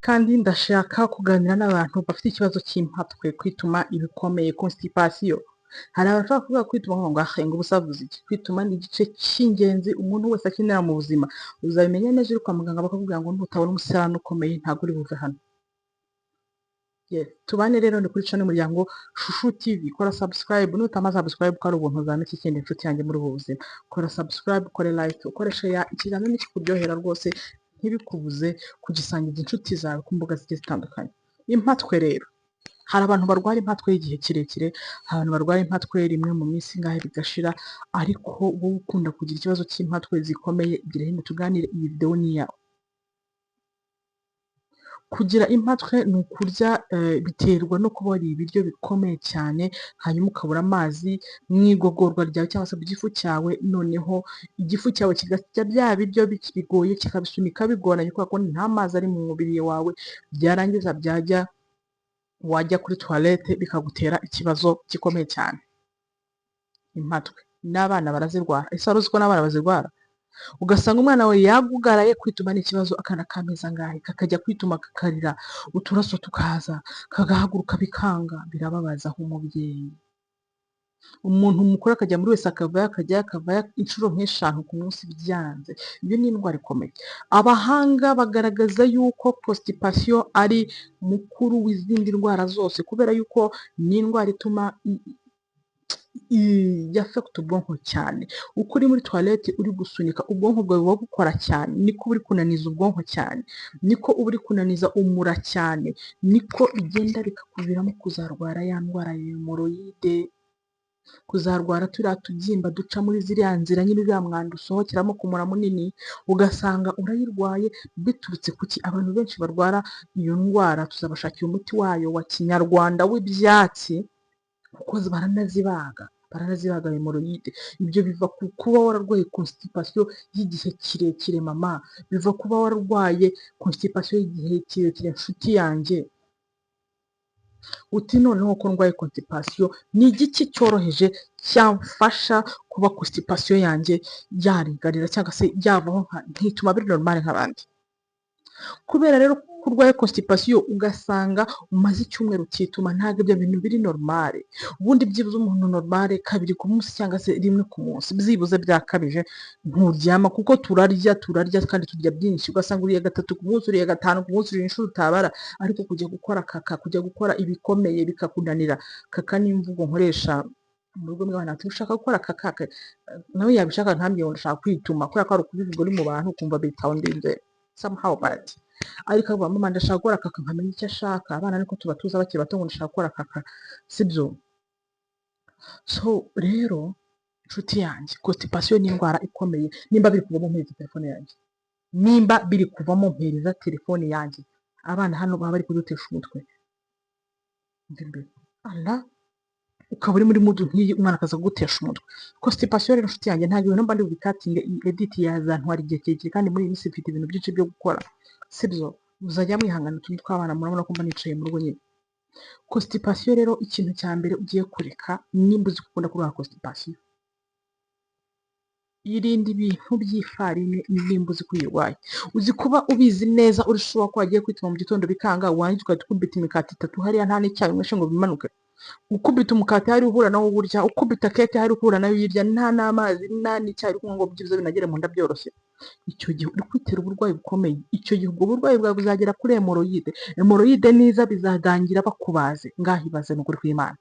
Kandi ndashaka kuganira n'abantu bafite ikibazo cy'impatwe, kwituma ibikomeye, constipation. Hari abashobora kuvuga kwituma ngo ahe, ngo ubusa avuze iki? Kwituma ni igice cy'ingenzi umuntu wese akenera mu buzima. Uzabimenya neza uri kwa muganga, bakakubwira ngo nutabona umusarani ukomeye ntabwo uri buve hano. Yes. Tubane rero, ni kuri channel Umuryango Shushu TV. Kora subscribe, nutama subscribe ko ari ubuntu uzampa iki kindi, inshuti yanjye, muri ubu buzima? Kora subscribe, ukore like, ukore share. Ikiganiro nikikuryohera rwose ntibikubuze kugisangiza inshuti zawe ku mbuga zigiye zitandukanye. Impatwe rero, hari abantu barwara impatwe y'igihe kirekire, hari abantu barwara impatwe rimwe mu minsi ingahe bigashira, ariko wowe ukunda kugira ikibazo cy'impatwe zikomeye, igira hino tuganire, iyi video ni iyawe. Kugira impatwe ni ukurya, biterwa no kuba wariye ibiryo bikomeye cyane, hanyuma ukabura amazi mu igogorwa ryawe cyangwa se mu gifu cyawe, noneho igifu cyawe kigasya bya biryo bigoye, kikabisunika bigoranye kubera ko nta mazi ari mu mubiri wawe, byarangiza byajya wajya kuri toilette bikagutera ikibazo gikomeye cyane. Impatwe n'abana barazirwara. Ese wari uzi ko n'abana bazirwara? Ugasanga umwana wawe yagugaraye, kwituma ni ikibazo, akana k'amezi angahe kakajya kwituma kakarira, uturaso tukaza, kagahaguruka bikanga, birababaza nk'umubyeyi. Umuntu mukuru akajya muri wese akavayo, akajyayo, akavayo inshuro nk'eshanu ku munsi byanze. Iyo ni indwara ikomeye. Abahanga bagaragaza yuko constipation ari mukuru w'izindi ndwara zose, kubera yuko ni indwara ituma yaffecta ubwonko cyane. Uko uri muri toilette uri gusunika, ubwonko bwawe buba bukora cyane, niko uba uri kunaniza ubwonko cyane, niko uba uri kunaniza umura cyane, niko bigenda bikakuviramo kuzarwara ya ndwara ya hémorroïde, kuzarwara turiya tubyimba duca muri ziriya nzira nyine uriya mwanda usohokeramo ku mura munini, ugasanga urayirwaye biturutse ku ki? Abantu benshi barwara iyo ndwara tuzabashakira umuti wayo wa kinyarwanda w'ibyatsi, kuko baranazibaga, baranazibaga hémorroïde. Ibyo biva ku kuba wararwaye constipation y'igihe kirekire mama, biva kuba wararwaye constipation y'igihe kirekire, nshuti yanjye. Uti noneho ko ndwaye constipation, ni igiki cyoroheje cyamfasha kuba constipation yanjye yaringanira cyangwa se yavaho nkituma biri normal nk'abandi? Kubera rero ko urwaye constipation, ugasanga umaze icyumweru utituma, ntabwo ibyo bintu biri normal. Ubundi byibuze umuntu normal kabiri ku munsi cyangwa se rimwe ku munsi, byibuze byakabije nturyama, kuko turarya, turarya kandi turya byinshi, ugasanga uriye gatatu ku munsi, uriye gatanu ku munsi, uriye inshuro utabara, ariko kujya gukora kaka, kujya gukora ibikomeye bikakunanira. Kaka ni imvugo nkoresha mu rugo mw'abana, ati ushaka gukora kaka, nawe yabishaka ntambwire ngo ndashaka kwituma, kubera ko hari ukubivuga uri mu bantu ukumva bitawundinze somehow bad, ariko avuga mama ndashaka gukora kaka, nkamenya icyo ashaka. Abana niko tuba tuzi bakiri bato, ngo ndashaka gukora kaka, sibyo? So rero nshuti yanjye, constipation ni indwara ikomeye. Nimba biri kuvamo mpereza telefone yanjye, nimba biri kuvamo mpereza telefone yanjye. Abana hano baba bari kudutesha umutwe. Umva imbere ala, ukaba uri muri mood nk'iyi, umwana akaza kugutesha umutwe. Constipation rero, nshuti yanjye, ntabwo ibintu mba ndi bubicuttinge, iyi edit yazantwara igihe kirekire, kandi muri iyi minsi mfite ibintu byinshi byo gukora, sibyo? Muzajya mwihangana utuntu tw'abana, murabona ko mba nicaye mu rugo nyine. Constipation rero, ikintu cya mbere ugiye kureka nimba uzi ko ukunda kurwara constipation, irinde ibintu by'ifarine nimba uzi ko uyirwaye. Uzi kuba ubizi neza, uri sure ko wagiye kwituma mu gitondo bikanga, warangiza ugahita ukubita imikati itatu hariya, nta n'icyayi unyweshe ngo bimanuke. Ukubita umukati hari uhura nawo uwurya, ukubita keke hari uhura nayo uyirya, nta n'amazi nta n'icyayi uri kunywa ngo byibuze binagere mu nda byoroshye. Icyo gihe uri kwitera uburwayi bukomeye. Icyo gihe ubwo burwayi bwawe buzagera kuri hémorroïde. Hémorroïde niza bizatangira bakubaze. Ngaho ibaze, ni ukuri kw'Imana.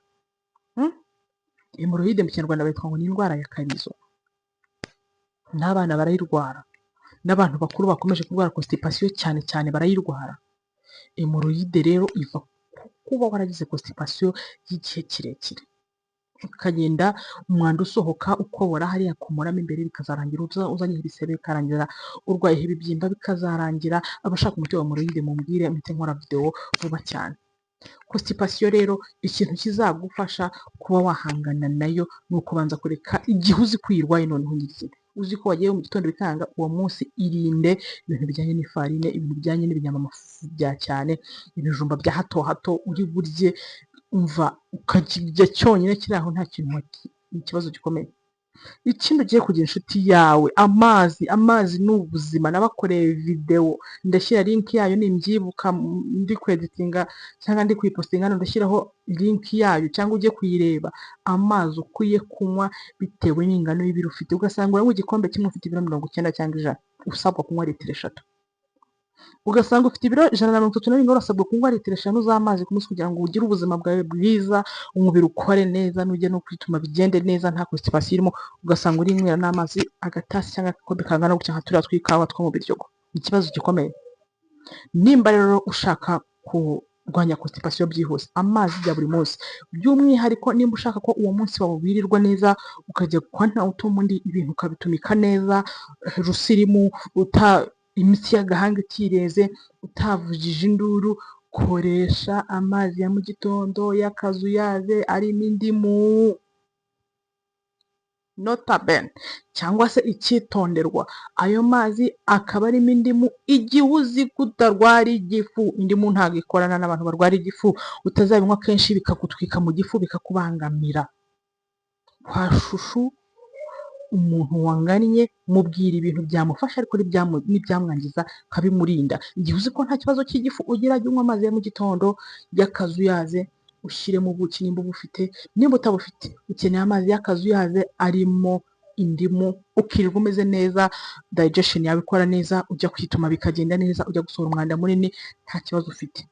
Hémorroïde mu Kinyarwanda bayitwa ngo ni indwara ya karizo. N'abana barayirwara, n'abantu bakuru bakomeje kurwara constipation cyane cyane barayirwara. Hémorroïde rero iva ku kuba waragize constipation y'igihe kirekire, ukagenda umwanda usohoka ukobora hariya kumuramo imbere, bikazarangira uzanye ibisebe, bikarangira urwaye ibibyimba, bikazarangira. Abashaka umuti wa hémorroïde mumbwire mpite nkora video vuba cyane. Constipation rero, ikintu kizagufasha kuba wahangana nayo ni ukubanza kureka igihe uzi ko uyirwaye. Noneho nyirizina uzi ko wagiye mu gitondo bikanga, uwo munsi irinde ibintu bijyanye n'ifarine, ibintu bijyanye n'ibinyamafufu bya cyane, ibijumba bya hato hato uri burye, umva ukakirya cyonyine kiri aho nta kintu, ikibazo gikomeye. Ikindi ugiye kugira inshuti yawe, amazi, amazi ni ubuzima. Nabakoreye videwo, ndashyira link yayo nimbyibuka ndi kweditinga cyangwa ndi kuyipostinga hano, ndashyiraho link yayo cyangwa ujye kuyireba. Amazi ukwiye kunywa bitewe n'ingano y'ibiro ufite, ugasanga uranywa igikombe kimwe ufite ibiro 90 cyangwa 100, usabwa kunywa litiro 3. Ugasanga ufite ibiro 137, urasabwa kunywa litiro 5 z'amazi ku munsi kugira ngo ugire ubuzima bwawe bwiza, umubiri ukore neza, nujya no kwituma bigende neza, nta constipation irimo. Ugasanga urinywera n'amazi agatasi cyangwa agakombe kangana gutya nka turiya tw'ikawa two mu biryogo. Ni ikibazo gikomeye. Nimba rero ushaka kurwanya constipation byihuse, amazi ya buri munsi, by'umwihariko nimba ushaka ko uwo munsi wawe wirirwa neza, ukajya kwa ntawutuma undi, ibintu ukabitumika neza, rusirimu, uta imitsi y'agahanga itireze, utavugije induru, koresha amazi ya mu gitondo y'akazuyaze arimo indimu. Nota bene cyangwa se icyitonderwa, ayo mazi akaba arimo indimu igihe uzi ko utarwara igifu. Indimu ntabwo ikorana n'abantu barwara igifu, utazabinywa kenshi bikagutwika mu gifu, bikakubangamira. Kwa shushu, umuntu wangannye mubwira ibintu byamufasha ariko n'ibyamwangiza nkabimurinda. Igihe uzi ko nta kibazo cy'igifu ugira, jya unywa amazi ya mu gitondo y'akazuyaze, ushyiremo ubuki nimba ubufite. Nimba utabufite, ukeneye amazi y'akazuyaze arimo indimu, ukirirwa umeze neza, digestion yawe ikora neza, ujya kwituma bikagenda neza, ujya gusohora umwanda munini nta kibazo ufite.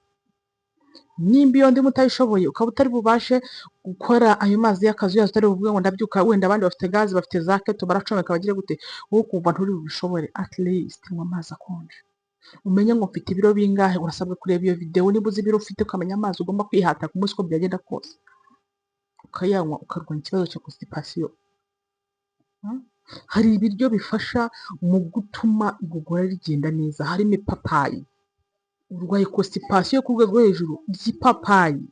Nimba iyo ndimu utayishoboye, ukaba utari bubashe gukora ayo mazi y'akazuyazi, utari buvuge ngo ndabyuka, wenda abandi bafite gaze, bafite za kettle, baracomeka, bagire gute, wowe ukumva nturi bubishobore, at least nywa amazi akonje. Umenye ngo mfite ibiro bingahe, urasabwa kureba iyo videwo niba uzi ibiro ufite, ukamenya amazi ugomba kwihata ku munsi uko byagenda kose, ukayanywa, ukarwanya ikibazo cya constipation. Hari ibiryo bifasha mu gutuma igogora rigenda neza, harimo ipapayi. Urwaye constipation ku rwego rwo hejuru, rya ipapayi.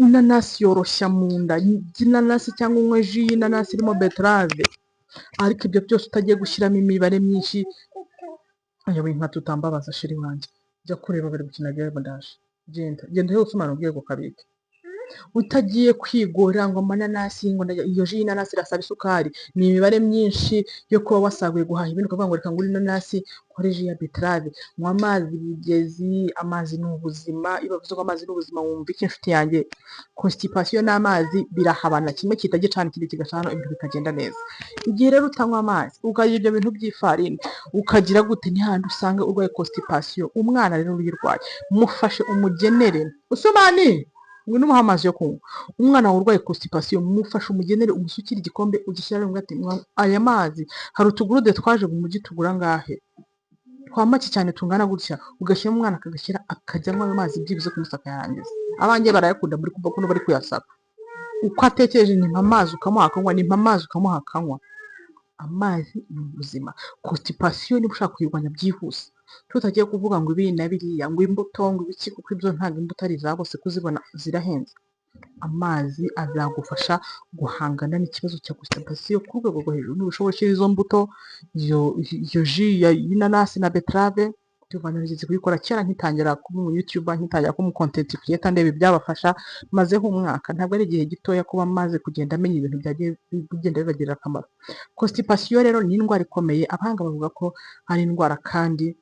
Inanasi yoroshya mu nda, rya inanasi cyangwa unywe jus y'inanasi irimo betterave, ariko ibyo byose utagiye gushyiramo imibare myinshi. Ayoboye inka, tutambabaza chéri wanjye, jya kureba bari gukina game, ndaje. Genda, genda uhe usomana ubwiye kabike. Utagiye kwigora ngo amananasi, ngo iyo jus y'inanasi irasaba isukari, ni imibare myinshi yo kuba wasaguye guhaha ibindi, ukavuga ngo reka ngure inanasi nkore jus ya betterave. Nywa amazi bugezi, amazi ni ubuzima. Iyo bavuze ko amazi ni ubuzima, wumva iki, inshuti yanjye? Constipation n'amazi birahabana, kimwe kita gicana ikindi kigacana, ibintu bikagenda neza. Igihe rero utanywa amazi, ukarya ibyo bintu by'ifarini, ukagira gute, ni hahandi usanga urwaye constipation. Umwana rero uyirwaye, mufashe umugenere. Usumani, ngwino umuhe amazi yo kunywa. Umwana wawe urwaye constipation, mufashe umugenere, umusukire igikombe, ugishyire ati "Nywa aya mazi." Hari utugurude twaje mu mujyi tugura angahe, twa make cyane, tungana gutya, ugashyiramo umwana akagashyira, akajya anywa ayo mazi byibuze ku munsi akayarangiza. Abanjye barayakunda, muri kumva ukuntu bari kuyasaba. Uko atekereje nimpa amazi, ukamuha akanywa, nimpa amazi, ukamuha akanywa. Amazi ni ubuzima. Constipation niba ushaka kuyirwanya byihuse, tutagiye kuvuga ngo ibi na biriya, ngo imbuto, ngo ibiki, kuko ibyo ntabwo imbuto ari iza bose kuzibona, zirahenze. Amazi azagufasha guhangana n'ikibazo cya constipation ku rwego rwo hejuru. Niba ushoboye, ushyira izo mbuto, iyo jus y'inanasi na betterave. Tuva nigeze kuyikora kera nkitangira kuba umu YouTuber, nkitangira kuba umu content creator, ndeba ibyabafasha. Mazeho umwaka, ntabwo ari igihe gitoya kuba maze kugenda amenya ibintu byagiye bigenda bibagirira akamaro. Constipation rero ni indwara ikomeye. Abahanga bavuga ko ari indwara kandi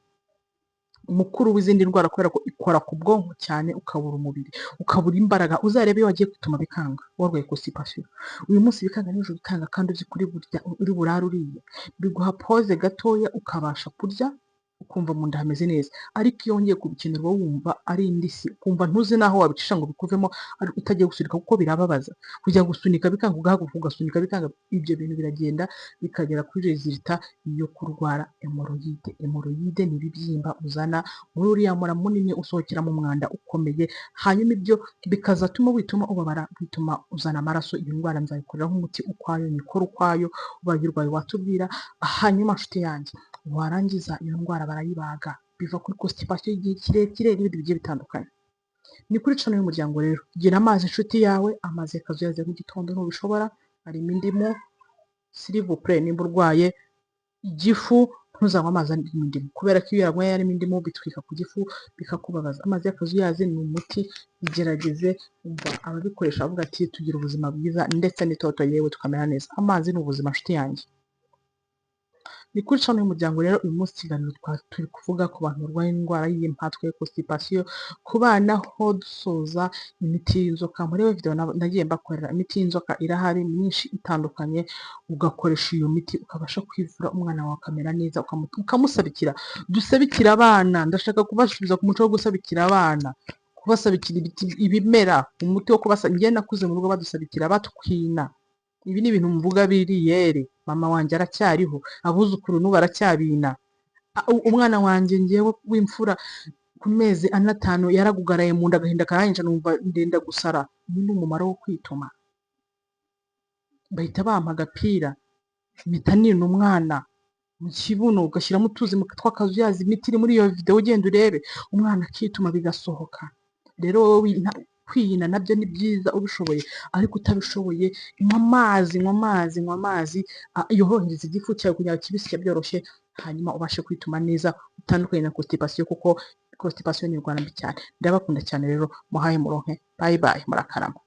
mukuru w'izindi ndwara, kubera ko ikora ku bwonko cyane, ukabura umubiri, ukabura imbaraga. Uzarebe iyo wagiye kwituma bikanga warwaye constipation, uyu munsi bikanga, n'ejo bikanga, kandi uzi kuri burya uri burare uriye, biguha pause gatoya, ukabasha kurya, ukumva mu nda hameze neza. Ariko iyo wongeye kubikenera, uba wumva ari indisi, ukumva ntuzi n'aho wabicisha ngo bikuvemo utagiye gusunika, kuko birababaza kujya gusunika bikanga, ugahaguruka ugasunika bikanga. Ibyo bintu biragenda bikagera kuri résultat yo kurwara hémorroïdes. Hémorroïdes ni ibibyimba uzana muri uriya mura munini usohokera mu mwanda ukomeye, hanyuma ibyo bikazatuma wituma ubabara, bituma uzana amaraso. Iyo ndwara nzayikoreraho umuti ukwayo, nyikora ukwayo. Ubaye urwaye watubwira. Hanyuma nshuti yanjye, warangiza iyo ndwara barayibaga, biva kuri constipation y'igihe kirekire n'ibindi bigiye bitandukanye. Ni kuri channel y'umuryango rero. Gira amazi inshuti yawe, amazi y'akazuyaze mu gitondo ntubishobora, harimo indimu, s'il vous plaît. Nimba urwaye igifu, Ntuzanywe amazi arimo indimu, kubera ko iyo uyanyweye arimo indimu bitwika ku gifu, bikakubabaza. Amazi y'akazuyazi ni umuti, bigerageze. Umva ababikoresha bavuga ati tugira ubuzima bwiza ndetse n'itoto, yewe tukamera neza. Amazi ni ubuzima, nshuti yanjye. Ni kuri channel y'umuryango rero. Uyu munsi ikiganiro turi kuvuga ku bantu barwaye indwara y'impatwe, constipation, ku bana ho dusoza imiti y'inzoka. Murebe video nagiye mbakorera, imiti y'inzoka irahari myinshi itandukanye, ugakoresha iyo miti ukabasha kwivura, umwana wawe akamera neza, ukamusabikira. Dusabikira abana, ndashaka kubasubiza ku muco wo gusabikira abana, kubasabikira ibiti, ibimera, umuti wo kubasa. Njye nakuze mu rugo badusabikira, batwina. Ibi ni ibintu mvuga biri yere. Mama wanjye aracyariho, abuzukuru n'ubu baracyabina. Umwana wanjye ngewe w'imfura ku mezi 4, 5 yaragugaraye mu nda, agahinda karanyica, numva ndenda gusara. Uyu ni umumaro wo kwituma. Bahita bampa agapira, mpita nina umwana mu kibuno, ugashyiramo utuzi tw'akazuyazi. Imiti iri muri iyo video, ugenda urebe, umwana akituma bigasohoka. Rero wowe kwiyina nabyo ni byiza ubishoboye, ariko utabishoboye nywa amazi, nywa amazi, nywa amazi yorohereza igifu cyawe kugira ngo kibisye byoroshye, hanyuma ubashe kwituma neza, utandukanye na constipation, kuko constipation ni indwara mbi cyane. Ndabakunda cyane rero, muhaye muronke. Bye bye, murakarama.